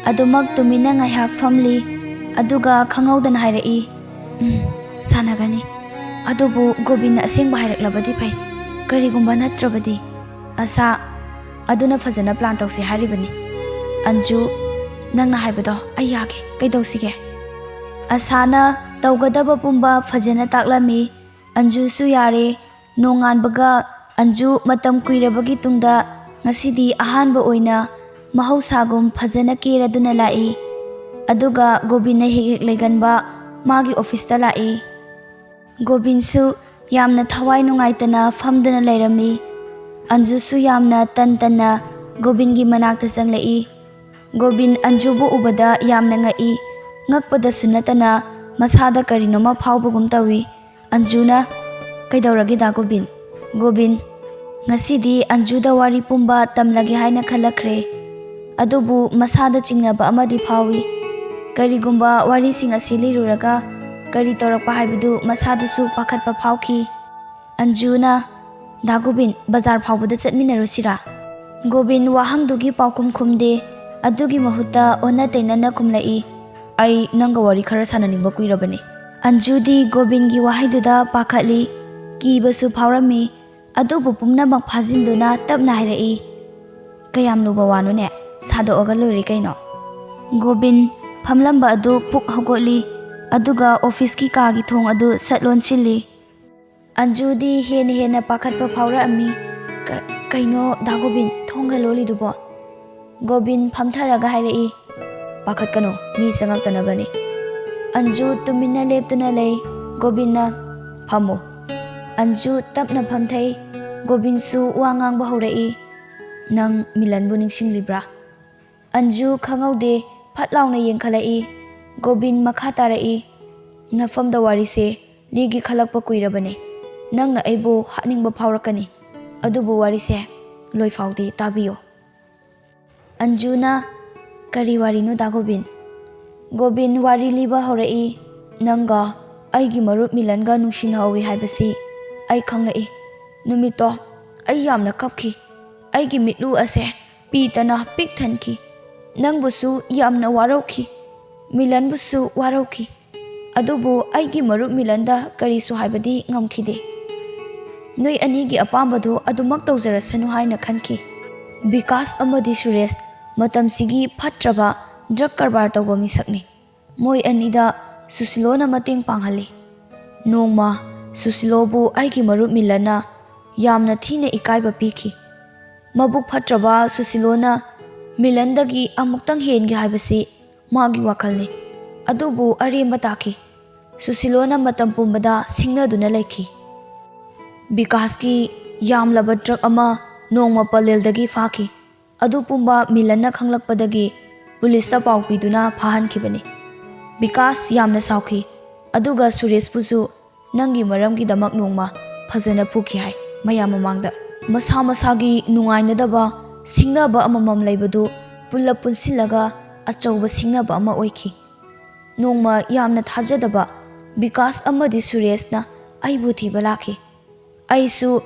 ꯑꯗꯨꯃꯛ ꯇꯨꯃꯤꯟꯅ ꯉꯥꯏꯍꯥꯛ ꯐꯝꯂꯤ꯫ ꯑꯗꯨꯒ ꯈꯪꯍꯧꯗꯅ ꯍꯥꯏꯔꯛꯏ, "ꯎꯝ, ꯁꯥꯟꯅꯒꯅꯤ꯫ ꯑꯗꯨꯕꯨ ꯒꯣꯕꯤꯟꯅ ꯑꯁꯦꯡꯕ ꯍꯥꯏꯔꯛꯂꯕꯗꯤ ꯐꯩ꯫ ꯀꯔꯤꯒꯨꯝꯕ ꯅꯠꯇ꯭ꯔꯕꯗꯤ, ꯑꯁꯥ, ꯑꯗꯨꯅ ꯐꯖꯅ ꯄ꯭ꯂꯥꯟ ꯇꯧꯁꯤ ꯍꯥꯏꯔꯤꯕꯅꯤ꯫ ꯑꯟꯖꯨ, ꯅꯪꯅ ꯍꯥꯏꯕꯗꯣ ꯑꯩ ꯌꯥꯒꯦ꯫ ꯀꯩꯗꯧꯁꯤꯒꯦ?" ꯑꯁꯥꯅ ꯇꯧꯒꯗꯕ ꯄꯨꯝꯕ ꯐꯖꯅ ꯇꯥꯛꯂꯝꯃꯤ꯫ ꯑꯟꯖꯨꯁꯨ ꯌꯥꯔꯦ꯫ ꯅꯣꯡꯉꯥꯟꯕꯒ ꯑꯟꯖꯨ ꯃꯇꯝ ꯀꯨꯏꯔꯕꯒꯤ ꯇꯨꯡꯗ ꯉꯁꯤꯗꯤ ꯑꯍꯥꯟꯕ ꯑꯣꯏꯅ ꯃꯍꯧꯁꯥꯒꯨꯝ ꯐꯖꯅ ꯀꯦꯔꯗꯨꯅ ꯂꯥꯛꯏ꯫ ꯑꯗꯨꯒ ꯒꯣꯕꯤꯟꯅ ꯍꯦꯛ ꯍꯦꯛ ꯂꯩꯒꯟꯕ ꯃꯥꯒꯤ ꯑꯣꯐꯤꯁꯇ ꯂꯥꯛꯏ꯫ ꯒꯣꯕꯤꯟꯁꯨ ꯌꯥꯝꯅ ꯊꯋꯥꯏ ꯅꯨꯡꯉꯥꯏꯇꯅ ꯐꯝꯗꯨꯅ ꯂꯩꯔꯝꯃꯤ꯫ ꯑꯟꯖꯨꯁꯨ ꯌꯥꯝꯅ ꯇꯟ ꯇꯟꯅ ꯒꯣꯕꯤꯟꯒꯤ ꯃꯅꯥꯛꯇ ꯆꯪꯂꯛꯏ꯫ ꯒꯣꯕꯤꯟ ꯑꯟꯖꯨꯕꯨ ꯎꯕꯗ ꯌꯥꯝꯅ ꯉꯛꯏ꯫ ꯉꯛꯄꯗꯁꯨ ꯅꯠꯇꯅ ꯃꯁꯥꯗ ꯀꯔꯤꯅꯣꯃ ꯐꯥꯎꯕꯒꯨꯝ ꯇꯧꯏ꯫ ꯑꯟꯖꯨꯅ, "ꯀꯩꯗꯧꯔꯒꯦ ꯗꯥ ꯒꯣꯕꯤꯟ?" ꯒꯣꯕꯤꯟ, ꯉꯁꯤꯗꯤ ꯑꯟꯖꯨꯗ ꯋꯥꯔꯤ ꯄꯨꯝꯕ ꯇꯝꯂꯒꯦ ꯍꯥꯏꯅ ꯈꯜꯂꯛꯈ꯭ꯔꯦ꯫ ꯑꯗꯨꯕꯨ ꯃꯁꯥꯗ ꯆꯤꯡꯅꯕ ꯑꯃꯗꯤ ꯐꯥꯎꯏ꯫ ꯀꯔꯤꯒꯨꯝꯕ ꯋꯥꯔꯤꯁꯤꯡ ꯑꯁꯤ ꯂꯤꯔꯨꯔꯒ ꯀꯔꯤ ꯇꯧꯔꯛꯄ ꯍꯥꯏꯕꯗꯨ ꯃꯁꯥꯗꯁꯨ ꯄꯥꯈꯠꯄ ꯐꯥꯎꯈꯤ꯫ ꯑꯟꯖꯨꯅ, "ꯗꯥ ꯒꯣꯕꯤꯟ, ꯕꯖꯥꯔ ꯐꯥꯎꯕꯗ ꯆꯠꯃꯤꯟꯅꯔꯨꯁꯤꯔꯥ?" ꯒꯣꯕꯤꯟ ꯋꯥꯍꯪꯗꯨꯒꯤ ꯄꯥꯎꯈꯨꯝ ꯈꯨꯝꯗꯦ꯫ ꯑꯗꯨꯒꯤ ꯃꯍꯨꯠꯇ ꯑꯣꯟꯅ ꯇꯩꯅꯅ ꯈꯨꯝꯂꯛꯏ, "ꯑꯩ ꯅꯪꯒ ꯋꯥꯔꯤ ꯈꯔ ꯁꯥꯟꯅꯅꯤꯡꯕ ꯀꯨꯏꯔꯕꯅꯤ꯫" ꯑꯟꯖꯨꯗꯤ ꯒꯣꯕꯤꯟꯒꯤ ꯋꯥꯍꯩꯗꯨꯗ ꯄꯥꯈꯠꯂꯤ꯫ ꯀꯤꯕꯁꯨ ꯐꯥꯎꯔꯝꯃꯤ꯫ ꯑꯗꯨꯕꯨ ꯄꯨꯝꯅꯃꯛ ꯐꯥꯖꯤꯟꯗꯨꯅ ꯇꯞꯅ ꯍꯥꯏꯔꯛꯏ, "ꯀꯌꯥꯝ ꯂꯨꯕ ꯋꯥꯅꯣꯅꯦ? ꯁꯥꯗꯣꯛꯑꯒ ꯂꯣꯏꯔꯦ ꯀꯩꯅꯣ꯫" ꯒꯣꯕꯤꯟ ꯐꯝꯂꯝꯕ ꯑꯗꯨ ꯄꯨꯛ ꯍꯧꯒꯠꯂꯤ꯫ ꯑꯗꯨꯒ ꯑꯣꯐꯤꯁꯀꯤ ꯀꯥꯒꯤ ꯊꯣꯡ ꯑꯗꯨ ꯁꯠ ꯂꯣꯟꯁꯤꯜꯂꯤ꯫ ꯑꯟꯖꯨꯗꯤ ꯍꯦꯟꯅ ꯍꯦꯟꯅ ꯄꯥꯈꯠꯄ ꯐꯥꯎꯔꯛꯑꯝꯃꯤ꯫ "ꯀ-, ꯀꯩꯅꯣ ꯗꯥ ꯒꯣꯕꯤꯟ, ꯊꯣꯡꯒ ꯂꯣꯜꯂꯤꯗꯨꯕꯣ?" ꯒꯣꯕꯤꯟ ꯐꯝꯊꯔꯒ ꯍꯥꯏꯔꯛꯏ, "ꯄꯥꯈꯠꯀꯅꯨ, ꯃꯤ ꯆꯪꯉꯛꯇꯅꯕꯅꯤ꯫" ꯑꯟꯖꯨ ꯇꯨꯃꯤꯟꯅ ꯂꯦꯞꯇꯨꯅ ꯂꯩ꯫ ꯒꯣꯕꯤꯟꯅ, "ꯐꯝꯃꯨ꯫" ꯑꯟꯖꯨ ꯇꯞꯅ ꯐꯝꯊꯩ꯫ ꯒꯣꯕꯤꯟꯁꯨ ꯋꯥ ꯉꯥꯡꯕ ꯍꯧꯔꯛꯏ, "ꯅꯪ ꯃꯤꯂꯟꯕꯨ ꯅꯤꯡꯁꯤꯡꯂꯤꯕ꯭ꯔꯥ?" ꯑꯟꯖꯨ ꯈꯪꯍꯧꯗꯦ, ꯐꯠ ꯂꯥꯎꯅ ꯌꯦꯡꯈꯠꯂꯛꯏ꯫ ꯒꯣꯕꯤꯟ ꯃꯈꯥ ꯇꯥꯔꯛꯏ, "ꯅꯐꯝꯗ ꯋꯥꯔꯤꯁꯦ ꯂꯤꯒꯦ ꯈꯜꯂꯛꯄ ꯀꯨꯏꯔꯕꯅꯤ꯫ ꯅꯪꯅ ꯑꯩꯕꯨ ꯍꯥꯠꯅꯤꯡꯕ ꯐꯥꯎꯔꯛꯀꯅꯤ꯫ ꯑꯗꯨꯕꯨ ꯋꯥꯔꯤꯁꯦ ꯂꯣꯏꯐꯥꯎꯗꯤ ꯇꯥꯕꯤꯌꯨ꯫" ꯑꯟꯖꯨꯅ, "ꯀꯔꯤ ꯋꯥꯔꯤꯅꯣ ꯗꯥ ꯒꯣꯕꯤꯟ?" ꯒꯣꯕꯤꯟ ꯋꯥꯔꯤ ꯂꯤꯕ ꯍꯧꯔꯛꯏ, "ꯅꯪꯒ ꯑꯩꯒꯤ ꯃꯔꯨꯞ ꯃꯤꯂꯟꯒ ꯅꯨꯡꯁꯤꯅꯍꯧꯏ ꯍꯥꯏꯕꯁꯤ ꯑꯩ ꯈꯪꯂꯛꯏ꯫ ꯅꯨꯃꯤꯠꯇꯣ ꯑꯩ ꯌꯥꯝꯅ ꯀꯞꯈꯤ꯫ ꯑꯩꯒꯤ ꯃꯤꯠꯂꯨ ꯑꯁꯦ ꯄꯤꯇꯅ ꯄꯤꯛ ꯊꯟꯈꯤ꯫ ꯅꯪꯕꯨꯁꯨ ꯌꯥꯝꯅ ꯋꯥꯔꯧꯈꯤ, ꯃꯤꯂꯟꯕꯨꯁꯨ ꯋꯥꯔꯧꯈꯤ꯫ ꯑꯗꯨꯕꯨ ꯑꯩꯒꯤ ꯃꯔꯨꯞ ꯃꯤꯂꯟꯗ ꯀꯔꯤꯁꯨ ꯍꯥꯏꯕꯗꯤ ꯉꯝꯈꯤꯗꯦ꯫ ꯅꯣꯏ ꯑꯅꯤꯒꯤ ꯑꯄꯥꯝꯕꯗꯨ ꯑꯗꯨꯃꯛ ꯇꯧꯖꯔꯁꯅꯨ ꯍꯥꯏꯅ ꯈꯟꯈꯤ꯫ ꯕꯤꯀꯥꯁ ꯑꯃꯗꯤ ꯁꯨꯔꯦꯁ ꯃꯇꯝꯁꯤꯒꯤ ꯐꯠꯇ꯭ꯔꯕ ꯗ꯭ꯔꯒ ꯀꯔꯕꯥꯔ ꯇꯧꯕ ꯃꯤꯁꯛꯅꯤ꯫ ꯃꯣꯏ ꯑꯅꯤꯗ ꯁꯨꯁꯤꯂꯣꯅ ꯃꯇꯦꯡ ꯄꯥꯡꯍꯜꯂꯤ꯫ ꯅꯣꯡꯃ ꯁꯨꯁꯤꯂꯣꯕꯨ ꯑꯩꯒꯤ ꯃꯔꯨꯞ ꯃꯤꯂꯟꯅ ꯌꯥꯝꯅ ꯊꯤꯅ ꯏꯀꯥꯏꯕ ꯄꯤꯈꯤ꯫ ꯃꯕꯨꯛ ꯐꯠꯇ꯭ꯔꯕ ꯁꯨꯁꯤꯂꯣꯅ ꯃꯤꯂꯟꯗꯒꯤ ꯑꯃꯨꯛꯇꯪ ꯍꯦꯟꯒꯦ ꯍꯥꯏꯕꯁꯤ ꯃꯥꯒꯤ ꯋꯥꯈꯜꯅꯤ꯫ ꯑꯗꯨꯕꯨ ꯑꯔꯦꯝꯕ ꯇꯥꯈꯤ꯫ ꯁꯨꯁꯤꯂꯣꯅ ꯃꯇꯝ ꯄꯨꯝꯕꯗ ꯁꯤꯡꯅꯗꯨꯅ ꯂꯩꯈꯤ꯫ ꯕꯤꯀꯥꯁꯀꯤ ꯌꯥꯝꯂꯕ ꯗ꯭ꯔꯒ ꯑꯃ ꯅꯣꯡꯃ ꯄꯂꯦꯜꯗꯒꯤ ꯐꯥꯈꯤ꯫ ꯑꯗꯨ ꯄꯨꯝꯕ ꯃꯤꯂꯟꯅ ꯈꯪꯂꯛꯄꯗꯒꯤ ꯄꯨꯂꯤꯁꯇ ꯄꯥꯎ ꯄꯤꯗꯨꯅ ꯐꯥꯍꯟꯈꯤꯕꯅꯤ꯫ ꯕꯤꯀꯥꯁ ꯌꯥꯝꯅ ꯁꯥꯎꯈꯤ, ꯑꯗꯨꯒ ꯁꯨꯔꯦꯁꯄꯨꯁꯨ ꯅꯪꯒꯤ ꯃꯔꯝꯒꯤꯗꯃꯛ ꯅꯣꯡꯃ ꯐꯖꯅ ꯐꯨꯈꯤ ꯍꯥꯏ ꯃꯌꯥꯝ ꯃꯃꯥꯡꯗ꯫ ꯃꯁꯥ ꯃꯁꯥꯒꯤ ꯅꯨꯡꯉꯥꯏꯅꯗꯕ ꯁꯤꯡꯅꯕ ꯑꯃꯃꯝ ꯂꯩꯕꯗꯨ ꯄꯨꯜꯂꯞ ꯄꯨꯟꯁꯤꯜꯂꯒ ꯑꯆꯧꯕ ꯁꯤꯡꯅꯕ ꯑꯃ ꯑꯣꯏꯈꯤ꯫ ꯅꯣꯡꯃ ꯌꯥꯝꯅ ꯊꯥꯖꯗꯕ ꯕꯤꯀꯥꯁ ꯑꯃꯗꯤ ꯁꯨꯔꯦꯁꯅ ꯑꯩꯕꯨ ꯊꯤꯕ ꯂꯥꯛꯈꯤ꯫ ꯑꯩꯁꯨ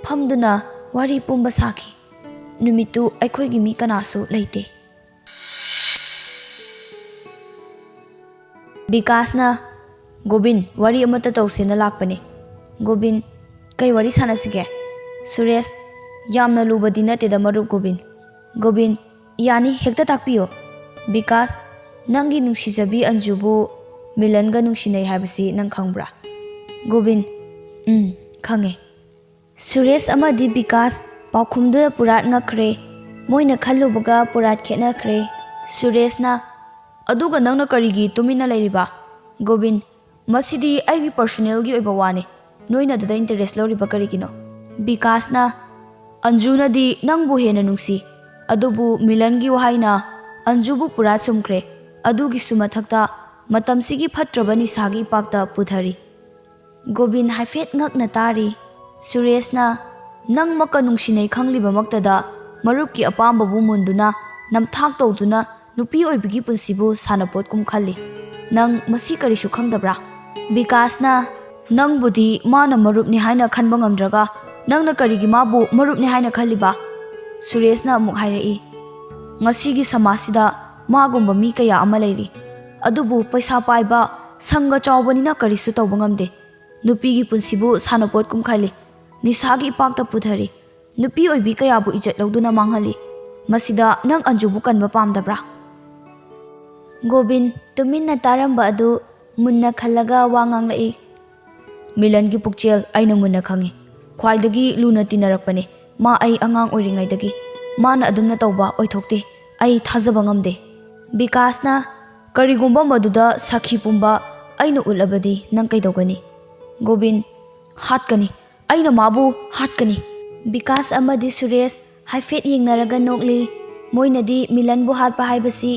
ꯐꯝꯗꯨꯅ ꯋꯥꯔꯤ ꯄꯨꯝꯕ ꯁꯥꯈꯤ꯫ ꯅꯨꯃꯤꯠꯇꯨ ꯑꯩꯈꯣꯏꯒꯤ ꯃꯤ ꯀꯅꯥꯁꯨ ꯂꯩꯇꯦ꯫ ꯕꯤꯀꯥꯁꯅ, "ꯒꯣꯕꯤꯟ, ꯋꯥꯔꯤ ꯑꯃꯠꯇ ꯇꯧꯁꯦꯅ ꯂꯥꯛꯄꯅꯦ꯫" ꯒꯣꯕꯤꯟ, "ꯀꯩ ꯋꯥꯔꯤ ꯁꯥꯟꯅꯁꯤꯒꯦ?" ꯁꯨꯔꯦꯁ, "ꯌꯥꯝꯅ ꯂꯨꯕꯗꯤ ꯅꯠꯇꯦꯗ ꯃꯔꯨꯞ ꯒꯣꯕꯤꯟ꯫" ꯒꯣꯕꯤꯟ, "ꯌꯥꯅꯤ, ꯍꯦꯛꯇ ꯇꯥꯛꯄꯤꯌꯣ꯫" ꯕꯤꯀꯥꯁ, "ꯅꯪꯒꯤ ꯅꯨꯡꯁꯤꯖꯕꯤ ꯑꯟꯖꯨꯕꯨ ꯃꯤꯂꯟꯒ ꯅꯨꯡꯁꯤꯅꯩ ꯍꯥꯏꯕꯁꯤ ꯅꯪ ꯈꯪꯕ꯭ꯔꯥ?" ꯒꯣꯕꯤꯟ, "ꯎꯝ, ꯈꯪꯉꯦ꯫" ꯁꯨꯔꯦꯁ ꯑꯃꯗꯤ ꯕꯤꯀꯥꯁ ꯄꯥꯎꯈꯨꯝꯗꯨꯗ ꯄꯨꯔꯥ ꯉꯛꯈ꯭ꯔꯦ꯫ ꯃꯣꯏꯅ ꯈꯜꯂꯨꯕꯒ ꯄꯨꯔꯥ ꯈꯦꯠꯅꯈ꯭ꯔꯦ꯫ ꯁꯨꯔꯦꯁꯅ, "ꯑꯗꯨꯒ ꯅꯪꯅ ꯀꯔꯤꯒꯤ ꯇꯨꯃꯤꯟꯅ ꯂꯩꯔꯤꯕ?" ꯒꯣꯕꯤꯟ, "ꯃꯁꯤꯗꯤ ꯑꯩꯒꯤ ꯄꯔꯁꯣꯅꯦꯜꯒꯤ ꯑꯣꯏꯕ ꯋꯥꯅꯤ꯫ ꯅꯣꯏꯅ ꯑꯗꯨꯗ ꯏꯟꯇꯔꯦꯁ ꯂꯧꯔꯤꯕ ꯀꯔꯤꯒꯤꯅꯣ?" ꯕꯤꯀꯥꯁꯅ, "ꯑꯟꯖꯨꯅꯗꯤ ꯅꯪꯕꯨ ꯍꯦꯟꯅ ꯅꯨꯡꯁꯤ꯫ ꯑꯗꯨꯕꯨ ꯃꯤꯂꯟꯒꯤ ꯋꯥꯍꯩꯅ ꯑꯟꯖꯨꯕꯨ ꯄꯨꯔꯥ ꯁꯨꯝꯈ꯭ꯔꯦ꯫ ꯑꯗꯨꯒꯤꯁꯨ ꯃꯊꯛꯇ ꯃꯇꯝꯁꯤꯒꯤ ꯐꯠꯇ꯭ꯔꯕ ꯅꯤꯁꯥꯒꯤ ꯏꯄꯥꯛꯇ ꯄꯨꯊꯔꯤ꯫" ꯒꯣꯕꯤꯟ ꯍꯥꯏꯐꯦꯠ ꯉꯛꯅ ꯇꯥꯔꯤ꯫ ꯁꯨꯔꯦꯁꯅ, "ꯅꯪꯃꯛꯀ ꯅꯨꯡꯁꯤꯅꯩ ꯈꯪꯂꯤꯕꯃꯛꯇꯗ ꯃꯔꯨꯞꯀꯤ ꯑꯄꯥꯝꯕꯕꯨ ꯃꯨꯟꯗꯨꯅ, ꯅꯝꯊꯥꯛ ꯇꯧꯗꯨꯅ ꯅꯨꯄꯤ ꯑꯣꯏꯕꯒꯤ ꯄꯨꯟꯁꯤꯕꯨ ꯁꯥꯟꯅꯄꯣꯠꯀꯨꯝ ꯈꯜꯂꯤ꯫ ꯅꯪ ꯃꯁꯤ ꯀꯔꯤꯁꯨ ꯈꯪꯗꯕ꯭ꯔꯥ?" ꯕꯤꯀꯥꯁꯅ, "ꯅꯪꯕꯨꯗꯤ ꯃꯥꯅ ꯃꯔꯨꯞꯅꯤ ꯍꯥꯏꯅ ꯈꯟꯕ ꯉꯝꯗ꯭ꯔꯒ ꯅꯪꯅ ꯀꯔꯤꯒꯤ ꯃꯥꯕꯨ ꯃꯔꯨꯞꯅꯤ ꯍꯥꯏꯅ ꯈꯜꯂꯤꯕ?" ꯁꯨꯔꯦꯁꯅ ꯑꯃꯨꯛ ꯍꯥꯏꯔꯛꯏ, "ꯉꯁꯤꯒꯤ ꯁꯃꯥꯖꯁꯤꯗ ꯃꯥꯒꯨꯝꯕ ꯃꯤ ꯀꯌꯥ ꯑꯃ ꯂꯩꯔꯤ꯫ ꯑꯗꯨꯕꯨ ꯄꯩꯁꯥ ꯄꯥꯏꯕ, ꯁꯪꯒ ꯆꯥꯎꯕꯅꯤꯅ ꯀꯔꯤꯁꯨ ꯇꯧꯕ ꯉꯝꯗꯦ꯫ ꯅꯨꯄꯤꯒꯤ ꯄꯨꯟꯁꯤꯕꯨ ꯁꯥꯟꯅꯄꯣꯠꯀꯨꯝ ꯈꯜꯂꯤ꯫ ꯅꯤꯁꯥꯒꯤ ꯏꯄꯥꯛꯇ ꯄꯨꯊꯔꯤ꯫ ꯅꯨꯄꯤ ꯑꯣꯏꯕꯤ ꯀꯌꯥꯕꯨ ꯏꯖꯠ ꯂꯧꯗꯨꯅ ꯃꯥꯡꯍꯜꯂꯤ꯫ ꯃꯁꯤꯗ ꯅꯪ ꯑꯟꯖꯨꯕꯨ ꯀꯟꯕ ꯄꯥꯝꯗꯕ꯭ꯔꯥ?" ꯒꯣꯕꯤꯟ ꯇꯨꯃꯤꯟꯅ ꯇꯥꯔꯝꯕ ꯑꯗꯨ ꯃꯨꯟꯅ ꯈꯜꯂꯒ ꯋꯥ ꯉꯥꯡꯂꯛꯏ꯫ "ꯃꯤꯂꯟꯒꯤ ꯄꯨꯛꯆꯦꯜ ꯑꯩꯅ ꯃꯨꯟꯅ ꯈꯪꯏ꯫ ꯈ꯭ꯋꯥꯏꯗꯒꯤ ꯂꯨꯅ ꯇꯤꯟꯅꯔꯛꯄꯅꯤ꯫ ꯃꯥ ꯑꯩ ꯑꯉꯥꯡ ꯑꯣꯏꯔꯤꯉꯩꯗꯒꯤ꯫ ꯃꯥꯅ ꯑꯗꯨꯝꯅ ꯇꯧꯕ ꯑꯣꯏꯊꯣꯛꯇꯦ꯫ ꯑꯩ ꯊꯥꯖꯕ ꯉꯝꯗꯦ꯫" ꯕꯤꯀꯥꯁꯅ, "ꯀꯔꯤꯒꯨꯝꯕ ꯃꯗꯨꯗ ꯁꯥꯈꯤ ꯄꯨꯝꯕ ꯑꯩꯅ ꯎꯠꯂꯕꯗꯤ ꯅꯪ ꯀꯩꯗꯧꯒꯅꯤ?" ꯒꯣꯕꯤꯟ, "ꯍꯥꯠꯀꯅꯤ꯫ ꯑꯩꯅ ꯃꯥꯕꯨ ꯍꯥꯠꯀꯅꯤ꯫" ꯕꯤꯀꯥꯁ ꯑꯃꯗꯤ ꯁꯨꯔꯦꯁ ꯍꯥꯏꯐꯦꯠ ꯌꯦꯡꯅꯔꯒ ꯅꯣꯛꯂꯤ꯫ ꯃꯣꯏꯅꯗꯤ ꯃꯤꯂꯟꯕꯨ ꯍꯥꯠꯄ ꯍꯥꯏꯕꯁꯤ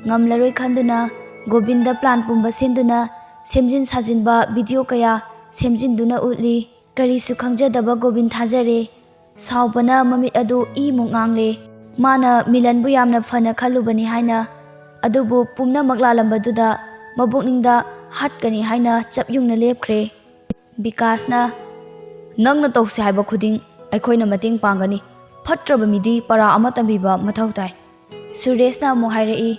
ꯉꯝꯂꯔꯣꯏ ꯈꯟꯗꯨꯅ ꯒꯣꯕꯤꯟꯗ ꯄ꯭ꯂꯥꯟ ꯄꯨꯝꯕ ꯁꯤꯟꯗꯨꯅ ꯁꯦꯝꯖꯤꯟ ꯁꯥꯖꯤꯟꯕ ꯚꯤꯗꯤꯑꯣ ꯀꯌꯥ ꯁꯦꯝꯖꯤꯟꯗꯨꯅ ꯎꯠꯂꯤ꯫ ꯀꯔꯤꯁꯨ ꯈꯪꯖꯗꯕ ꯒꯣꯕꯤꯟ ꯊꯥꯖꯔꯦ꯫ ꯁꯥꯎꯕꯅ ꯃꯃꯤꯠ ꯑꯗꯨ ꯏꯃꯨꯛ ꯉꯥꯡꯂꯦ꯫ ꯃꯥꯅ ꯃꯤꯂꯟꯕꯨ ꯌꯥꯝꯅ ꯐꯅ ꯈꯜꯂꯨꯕꯅꯤ ꯍꯥꯏꯅ꯫ ꯑꯗꯨꯕꯨ ꯄꯨꯝꯅꯃꯛ ꯂꯥꯜꯂꯝꯕꯗꯨꯗ ꯃꯕꯨꯛꯅꯤꯡꯗ ꯍꯥꯠꯀꯅꯤ ꯍꯥꯏꯅ ꯆꯞ ꯌꯨꯡꯅ ꯂꯦꯞꯈ꯭ꯔꯦ꯫ ꯕꯤꯀꯥꯁꯅ, "ꯅꯪꯅ ꯇꯧꯁꯦ ꯍꯥꯏꯕ ꯈꯨꯗꯤꯡ ꯑꯩꯈꯣꯏꯅ ꯃꯇꯦꯡ ꯄꯥꯡꯒꯅꯤ꯫ ꯐꯠꯇ꯭ꯔꯕ ꯃꯤꯗꯤ ꯄꯔꯥ ꯑꯃ ꯇꯝꯕꯤꯕ ꯃꯊꯧ ꯇꯥꯏ꯫" ꯁꯨꯔꯦꯁꯅ ꯑꯃꯨꯛ ꯍꯥꯏꯔꯛꯏ,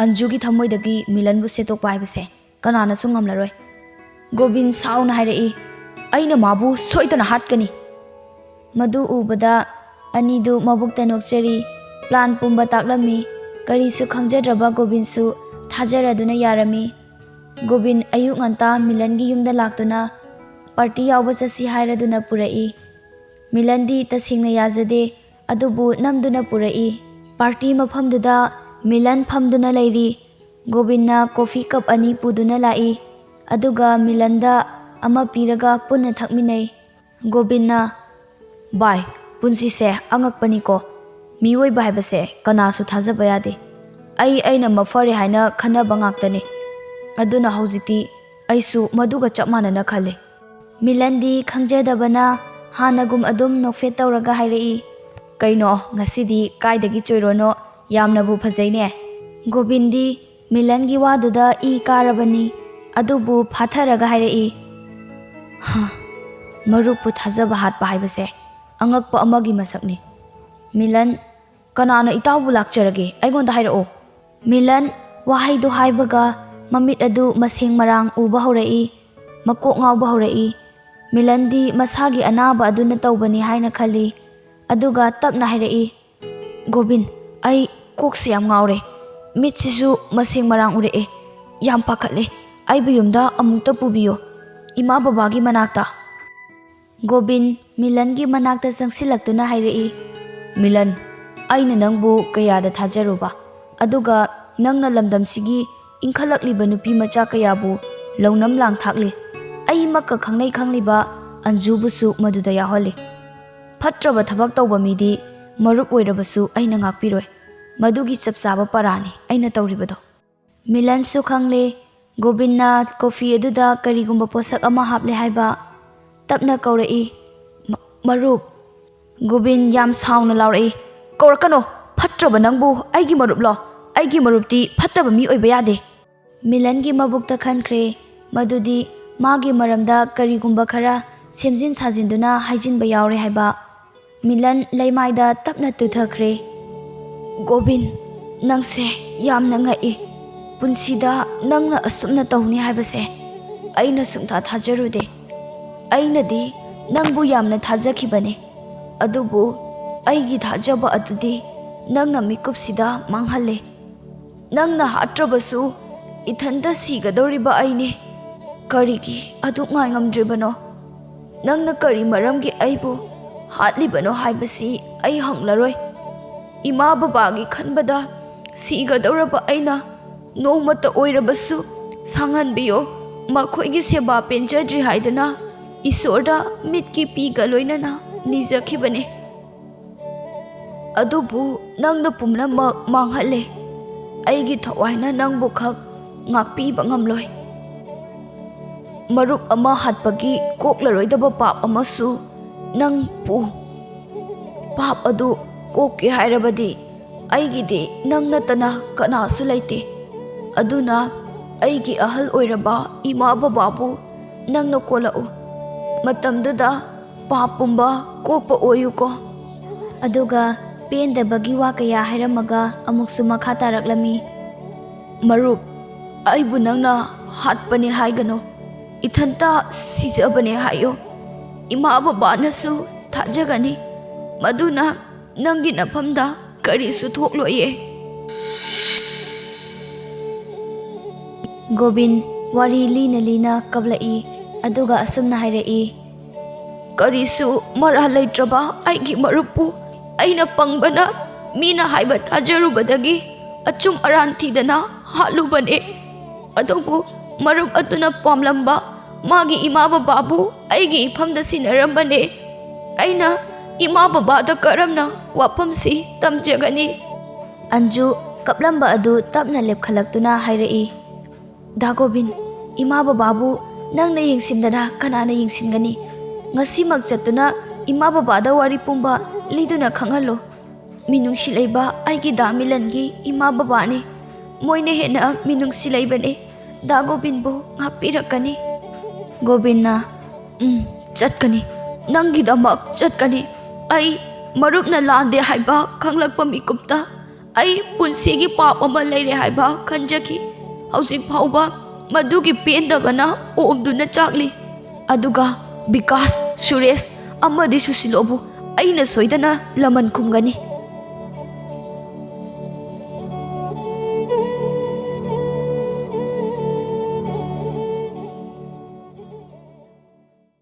"ꯑꯟꯖꯨꯒꯤ ꯊꯃꯣꯏꯗꯒꯤ ꯃꯤꯂꯟꯕꯨ ꯁꯦꯠꯇꯣꯛꯄ ꯍꯥꯏꯕꯁꯦ ꯀꯅꯥꯅꯁꯨ ꯉꯝꯂꯔꯣꯏ꯫" ꯒꯣꯕꯤꯟ ꯁꯥꯎꯅ ꯍꯥꯏꯔꯛꯏ, "ꯑꯩꯅ ꯃꯥꯕꯨ ꯁꯣꯏꯗꯅ ꯍꯥꯠꯀꯅꯤ!" ꯃꯗꯨ ꯎꯕꯗ ꯑꯅꯤꯗꯨ ꯃꯕꯨꯛꯇ ꯅꯣꯛꯆꯔꯤ꯫ ꯄ꯭ꯂꯥꯟ ꯄꯨꯝꯕ ꯇꯥꯛꯂꯝꯃꯤ꯫ ꯀꯔꯤꯁꯨ ꯈꯪꯖꯗ꯭ꯔꯕ ꯒꯣꯕꯤꯟꯁꯨ ꯊꯥꯖꯔꯗꯨꯅ ꯌꯥꯔꯝꯃꯤ꯫ ꯒꯣꯕꯤꯟ ꯑꯌꯨꯛ ꯉꯟꯇꯥ ꯃꯤꯂꯟꯒꯤ ꯌꯨꯝꯗ ꯂꯥꯛꯇꯨꯅ ꯄꯥꯔꯇꯤ ꯌꯥꯎꯕ ꯆꯠꯁꯤ ꯍꯥꯏꯔꯗꯨꯅ ꯄꯨꯔꯛꯏ꯫ ꯃꯤꯂꯟꯗꯤ ꯇꯁꯦꯡꯅ ꯌꯥꯖꯗꯦ, ꯑꯗꯨꯕꯨ ꯅꯝꯗꯨꯅ ꯄꯨꯔꯛꯏ꯫ ꯄꯥꯔꯇꯤ ꯃꯐꯝꯗꯨꯗ ꯃꯤꯂꯟ ꯐꯝꯗꯨꯅ ꯂꯩꯔꯤ꯫ ꯒꯣꯕꯤꯟꯅ ꯀꯣꯐꯤ ꯀꯞ ꯑꯅꯤ ꯄꯨꯗꯨꯅ ꯂꯥꯛꯏ, ꯑꯗꯨꯒ ꯃꯤꯂꯟꯗ ꯑꯃ ꯄꯤꯔꯒ ꯄꯨꯟꯅ ꯊꯛꯃꯤꯟꯅꯩ꯫ ꯒꯣꯕꯤꯟꯅ, "ꯚꯥꯏ, ꯄꯨꯟꯁꯤꯁꯦ ꯑꯉꯛꯄꯅꯤꯀꯣ꯫ ꯃꯤꯑꯣꯏꯕ ꯍꯥꯏꯕꯁꯦ ꯀꯅꯥꯁꯨ ꯊꯥꯖꯕ ꯌꯥꯗꯦ꯫ ꯑꯩ ꯑꯩꯅ ꯃꯐꯔꯦ ꯍꯥꯏꯅ ꯈꯟꯅꯕ ꯉꯥꯛꯇꯅꯤ꯫ ꯑꯗꯨꯅ ꯍꯧꯖꯤꯛꯇꯤ ꯑꯩꯁꯨ ꯃꯗꯨꯒ ꯆꯞ ꯃꯥꯟꯅꯅ ꯈꯜꯂꯤ꯫" ꯃꯤꯂꯟꯗꯤ ꯈꯪꯖꯗꯕꯅ ꯍꯥꯟꯅꯒꯨꯝ ꯑꯗꯨꯝ ꯅꯣꯛꯐꯦꯠ ꯇꯧꯔꯒ ꯍꯥꯏꯔꯛꯏ, "ꯀꯩꯅꯣ, ꯉꯁꯤꯗꯤ ꯀꯥꯏꯗꯒꯤ ꯆꯣꯏꯔꯣꯅꯣ? ꯌꯥꯝꯅꯕꯨ ꯐꯖꯩꯅꯦ꯫" ꯒꯣꯕꯤꯟꯗꯤ ꯃꯤꯂꯟꯒꯤ ꯋꯥꯗꯨꯗ ꯏ ꯀꯥꯔꯕꯅꯤ, ꯑꯗꯨꯕꯨ ꯐꯥꯊꯔꯒ ꯍꯥꯏꯔꯛꯏ, "ꯍ, ꯃꯔꯨꯞꯄꯨ ꯊꯥꯖꯕ ꯍꯥꯠꯄ ꯍꯥꯏꯕꯁꯦ ꯑꯉꯛꯄ ꯑꯃꯒꯤ ꯃꯁꯛꯅꯤ꯫ ꯃꯤꯂꯟ, ꯀꯅꯥꯅ ꯏꯇꯥꯎꯕꯨ ꯂꯥꯛꯆꯔꯒꯦ? ꯑꯩꯉꯣꯟꯗ ꯍꯥꯏꯔꯛꯑꯣ꯫" ꯃꯤꯂꯟ ꯋꯥꯍꯩꯗꯨ ꯍꯥꯏꯕꯒ ꯃꯃꯤꯠ ꯑꯗꯨ ꯃꯁꯦꯡ ꯃꯔꯥꯡ ꯎꯕ ꯍꯧꯔꯛꯏ, ꯃꯀꯣꯛ ꯉꯥꯎꯕ ꯍꯧꯔꯛꯏ꯫ ꯃꯤꯂꯟꯗꯤ ꯃꯁꯥꯒꯤ ꯑꯅꯥꯕ ꯑꯗꯨꯅ ꯇꯧꯕꯅꯤ ꯍꯥꯏꯅ ꯈꯜꯂꯤ, ꯑꯗꯨꯒ ꯇꯞꯅ ꯍꯥꯏꯔꯛꯏ, "ꯒꯣꯕꯤꯟ, ꯑꯩ ꯀꯣꯛꯁꯦ ꯌꯥꯝ ꯉꯥꯎꯔꯦ꯫ ꯃꯤꯠꯁꯤꯁꯨ ꯃꯁꯦꯡ ꯃꯔꯥꯡ ꯎꯔꯛꯑꯦ꯫ ꯌꯥꯝ ꯄꯥꯈꯠꯂꯦ꯫ ꯑꯩꯕꯨ ꯌꯨꯝꯗ ꯑꯃꯨꯛꯇ ꯄꯨꯕꯤꯌꯨ, ꯏꯃꯥ ꯕꯕꯥꯒꯤ ꯃꯅꯥꯛꯇ꯫" ꯒꯣꯕꯤꯟ ꯃꯤꯂꯟꯒꯤ ꯃꯅꯥꯛꯇ ꯆꯪꯁꯤꯜꯂꯛꯇꯨꯅ ꯍꯥꯏꯔꯛꯏ, "ꯃꯤꯂꯟ, ꯑꯩꯅ ꯅꯪꯕꯨ ꯀꯌꯥꯗ ꯊꯥꯖꯔꯨꯕ, ꯑꯗꯨꯒ ꯅꯪꯅ ꯂꯝꯗꯝꯁꯤꯒꯤ ꯏꯟꯈꯠꯂꯛꯂꯤꯕ ꯅꯨꯄꯤ ꯃꯆꯥ ꯀꯌꯥꯕꯨ ꯂꯧꯅꯝ ꯂꯥꯡꯊꯥꯛꯂꯤ꯫ ꯑꯩꯃꯛꯀ ꯈꯪꯅꯩ ꯈꯪꯂꯤꯕ ꯑꯟꯖꯨꯕꯨꯁꯨ ꯃꯗꯨꯗ ꯌꯥꯎꯍꯜꯂꯤ꯫ ꯐꯠꯇ꯭ꯔꯕ ꯊꯕꯛ ꯇꯧꯕ ꯃꯤꯗꯤ ꯃꯔꯨꯞ ꯑꯣꯏꯔꯕꯁꯨ ꯑꯩꯅ ꯉꯥꯛꯄꯤꯔꯣꯏ꯫ ꯃꯗꯨꯒꯤ ꯆꯞ ꯆꯥꯕ ꯄꯔꯥꯅꯤ ꯑꯩꯅ ꯇꯧꯔꯤꯕꯗꯣ꯫ ꯃꯤꯂꯟꯁꯨ ꯈꯪꯂꯦ ꯒꯣꯕꯤꯟꯅ ꯀꯣꯐꯤ ꯑꯗꯨꯗ ꯀꯔꯤꯒꯨꯝꯕ ꯄꯣꯠꯁꯛ ꯑꯃ ꯍꯥꯞꯂꯦ ꯍꯥꯏꯕ꯫ ꯇꯞꯅ ꯀꯧꯔꯛꯏ, "ꯃ-, ꯃꯔꯨꯞ!" ꯒꯣꯕꯤꯟ ꯌꯥꯝ ꯁꯥꯎꯅ ꯂꯥꯎꯔꯛꯏ, "ꯀꯧꯔꯛꯀꯅꯣ! ꯐꯠꯇ꯭ꯔꯕ ꯅꯪꯕꯨ ꯑꯩꯒꯤ ꯃꯔꯨꯞꯂꯣ? ꯑꯩꯒꯤ ꯃꯔꯨꯞꯇꯤ ꯐꯠꯇꯕ ꯃꯤ ꯑꯣꯏꯕ ꯌꯥꯗꯦ!" ꯃꯤꯂꯟꯒꯤ ꯃꯕꯨꯛꯇ ꯈꯟꯈ꯭ꯔꯦ ꯃꯗꯨꯗꯤ ꯃꯥꯒꯤ ꯃꯔꯝꯗ ꯀꯔꯤꯒꯨꯝꯕ ꯈꯔ ꯁꯦꯝꯖꯤꯟ ꯁꯥꯖꯤꯟꯗꯨꯅ ꯍꯥꯏꯖꯤꯟꯕ ꯌꯥꯎꯔꯦ ꯍꯥꯏꯕ꯫ ꯃꯤꯂꯟ ꯂꯩꯃꯥꯏꯗ ꯇꯞꯅ ꯇꯨꯊꯈ꯭ꯔꯦ꯫ "ꯒꯣꯕꯤꯟ, ꯅꯪꯁꯦ ꯌꯥꯝꯅ ꯉꯛꯏ꯫ ꯄꯨꯟꯁꯤꯗ ꯅꯪꯅ ꯑꯁꯨꯝꯅ ꯇꯧꯅꯤ ꯍꯥꯏꯕꯁꯦ ꯑꯩꯅ ꯁꯨꯡꯊꯥ ꯊꯥꯖꯔꯨꯗꯦ꯫ ꯑꯩꯅꯗꯤ ꯅꯪꯕꯨ ꯌꯥꯝꯅ ꯊꯥꯖꯈꯤꯕꯅꯤ, ꯑꯗꯨꯕꯨ ꯑꯩꯒꯤ ꯊꯥꯖꯕ ꯑꯗꯨꯗꯤ ꯅꯪꯅ ꯃꯤꯀꯨꯞꯁꯤꯗ ꯃꯥꯡꯍꯜꯂꯦ꯫ ꯅꯪꯅ ꯍꯥꯠꯇ꯭ꯔꯕꯁꯨ ꯏꯊꯟꯇ ꯁꯤꯒꯗꯧꯔꯤꯕ ꯑꯩꯅꯤ꯫ ꯀꯔꯤꯒꯤ ꯑꯗꯨꯛ ꯉꯥꯏ ꯉꯝꯗ꯭ꯔꯤꯕꯅꯣ? ꯅꯪꯅ ꯀꯔꯤ ꯃꯔꯝꯒꯤ ꯑꯩꯕꯨ ꯍꯥꯠꯂꯤꯕꯅꯣ ꯍꯥꯏꯕꯁꯤ ꯑꯩ ꯍꯪꯂꯔꯣꯏ꯫ ꯏꯃꯥ ꯕꯕꯥꯒꯤ ꯈꯟꯕꯗ ꯁꯤꯒꯗꯧꯔꯕ ꯑꯩꯅ ꯅꯣꯡꯃꯇ ꯑꯣꯏꯔꯕꯁꯨ ꯁꯥꯡꯍꯟꯕꯤꯌꯣ꯫ ꯃꯈꯣꯏꯒꯤ ꯁꯦꯕꯥ ꯄꯦꯟꯖꯗ꯭ꯔꯤ ꯍꯥꯏꯗꯨꯅ ꯏꯁꯣꯔꯗ ꯃꯤꯠꯀꯤ ꯄꯤꯒ ꯂꯣꯏꯅꯅ ꯅꯤꯖꯈꯤꯕꯅꯤ꯫ ꯑꯗꯨꯕꯨ ꯅꯪꯅ ꯄꯨꯝꯅꯃꯛ ꯃꯥꯡꯍꯜꯂꯦ꯫ ꯑꯩꯒꯤ ꯊꯋꯥꯏꯅ ꯅꯪꯕꯨ ꯈꯛ ꯉꯥꯛꯄꯤꯕ ꯉꯝꯂꯣꯏ꯫ ꯃꯔꯨꯞ ꯑꯃ ꯍꯥꯠꯄꯒꯤ ꯀꯣꯛꯂꯔꯣꯏꯗꯕ ꯄꯥꯞ ꯑꯃꯁꯨ ꯅꯪ ꯄꯨ꯫ ꯄꯥꯞ ꯑꯗꯨ ꯀꯣꯛꯀꯦ ꯍꯥꯏꯔꯕꯗꯤ ꯑꯩꯒꯤꯗꯤ ꯅꯪ ꯅꯠꯇꯅ ꯀꯅꯥꯁꯨ ꯂꯩꯇꯦ꯫ ꯑꯗꯨꯅ ꯑꯩꯒꯤ ꯑꯍꯜ ꯑꯣꯏꯔꯕ ꯏꯃꯥ ꯕꯕꯥꯕꯨ ꯅꯪꯅ ꯀꯣꯜꯂꯛꯎ꯫ ꯃꯇꯝꯗꯨꯗ ꯄꯥꯞ ꯄꯨꯝꯕ ꯀꯣꯛꯄ ꯑꯣꯏꯌꯨꯀꯣ꯫" ꯑꯗꯨꯒ ꯄꯦꯟꯗꯕꯒꯤ ꯋꯥ ꯀꯌꯥ ꯍꯥꯏꯔꯝꯃꯒ ꯑꯃꯨꯛꯁꯨ ꯃꯈꯥ ꯇꯥꯔꯛꯂꯝꯃꯤ꯫ "ꯃꯔꯨꯞ, ꯑꯩꯕꯨ ꯅꯪꯅ ꯍꯥꯠꯄꯅꯦ ꯍꯥꯏꯒꯅꯨ꯫ ꯏꯊꯟꯇ ꯁꯤꯖꯕꯅꯦ ꯍꯥꯏꯌꯨ꯫ ꯏꯃꯥ ꯕꯕꯥꯅꯁꯨ ꯊꯥꯖꯒꯅꯤ꯫ ꯃꯗꯨꯅ ꯅꯪꯒꯤ ꯅꯐꯝꯗ ꯀꯔꯤꯁꯨ ꯊꯣꯛꯂꯣꯏꯌꯦ꯫" ꯒꯣꯕꯤꯟ ꯋꯥꯔꯤ ꯂꯤꯅ ꯂꯤꯅ ꯀꯞꯂꯛꯏ, ꯑꯗꯨꯒ ꯑꯁꯨꯝꯅ ꯍꯥꯏꯔꯛꯏ, "ꯀꯔꯤꯁꯨ ꯃꯔꯥꯜ ꯂꯩꯇ꯭ꯔꯕ ꯑꯩꯒꯤ ꯃꯔꯨꯞꯄꯨ ꯑꯩꯅ ꯄꯪꯕꯅ ꯃꯤꯅ ꯍꯥꯏꯕ ꯊꯥꯖꯔꯨꯕꯗꯒꯤ ꯑꯆꯨꯝ ꯑꯔꯥꯟ ꯊꯤꯗꯅ ꯍꯥꯠꯂꯨꯕꯅꯦ꯫ ꯑꯗꯨꯕꯨ ꯃꯔꯨꯞ ꯑꯗꯨꯅ ꯄꯥꯝꯂꯝꯕ ꯃꯥꯒꯤ ꯏꯃꯥ ꯕꯕꯥꯕꯨ ꯑꯩꯒꯤ ꯏꯐꯝꯗ ꯁꯤꯟꯅꯔꯝꯕꯅꯦ꯫ ꯑꯩꯅ ꯏꯃꯥ ꯕꯕꯥꯗ ꯀꯔꯝꯅ ꯋꯥꯐꯝꯁꯤ ꯇꯝꯖꯒꯅꯤ? ꯑꯟꯖꯨ ꯀꯞꯂꯝꯕ ꯑꯗꯨ ꯇꯞꯅ ꯂꯦꯞꯈꯠꯂꯛꯇꯨꯅ ꯍꯥꯏꯔꯛꯏ, "ꯗꯥ ꯒꯣꯕꯤꯟ, ꯏꯃꯥ ꯕꯕꯥꯕꯨ ꯅꯪꯅ ꯌꯦꯡꯁꯤꯟꯗꯅ ꯀꯅꯥꯅ ꯌꯦꯡꯁꯤꯟꯒꯅꯤ? ꯉꯁꯤꯃꯛ ꯆꯠꯇꯨꯅ ꯏꯃꯥ ꯕꯕꯥꯗ ꯋꯥꯔꯤ ꯄꯨꯝꯕ ꯂꯤꯗꯨꯅ ꯈꯪꯍꯜꯂꯣ꯫ ꯃꯤꯅꯨꯡꯁꯤ ꯂꯩꯕ ꯑꯩꯒꯤ ꯗꯥ ꯃꯤꯂꯟꯒꯤ ꯏꯃꯥ ꯕꯕꯥꯅꯤ꯫ ꯃꯣꯏꯅ ꯍꯦꯟꯅ ꯃꯤꯅꯨꯡꯁꯤ ꯂꯩꯕꯅꯤ꯫ ꯗꯥ ꯒꯣꯕꯤꯟꯕꯨ ꯉꯥꯛꯄꯤꯔꯛꯀꯅꯤ꯫" ꯒꯣꯕꯤꯟꯅ, "ꯎꯝ, ꯆꯠꯀꯅꯤ꯫ ꯅꯪꯒꯤꯗꯃꯛ ꯆꯠꯀꯅꯤ꯫ ꯑꯩ ꯃꯔꯨꯞꯅ ꯂꯥꯟꯗꯦ ꯍꯥꯏꯕ ꯈꯪꯂꯛꯄ ꯃꯤꯀꯨꯞꯇ ꯑꯩ ꯄꯨꯟꯁꯤꯒꯤ ꯄꯥꯞ ꯑꯃ ꯂꯩꯔꯦ ꯍꯥꯏꯕ ꯈꯟꯖꯈꯤ꯫ ꯍꯧꯖꯤꯛ ꯐꯥꯎꯕ ꯃꯗꯨꯒꯤ ꯄꯦꯟꯗꯕꯅ ꯑꯣꯝꯗꯨꯅ ꯆꯥꯛꯂꯤ꯫ ꯑꯗꯨꯒ ꯕꯤꯀꯥꯁ, ꯁꯨꯔꯦꯁ ꯑꯃꯗꯤ ꯁꯨꯁꯤꯂꯣꯕꯨ ꯑꯩꯅ ꯁꯣꯏꯗꯅ ꯂꯃꯟ ꯈꯨꯝꯒꯅꯤ꯫"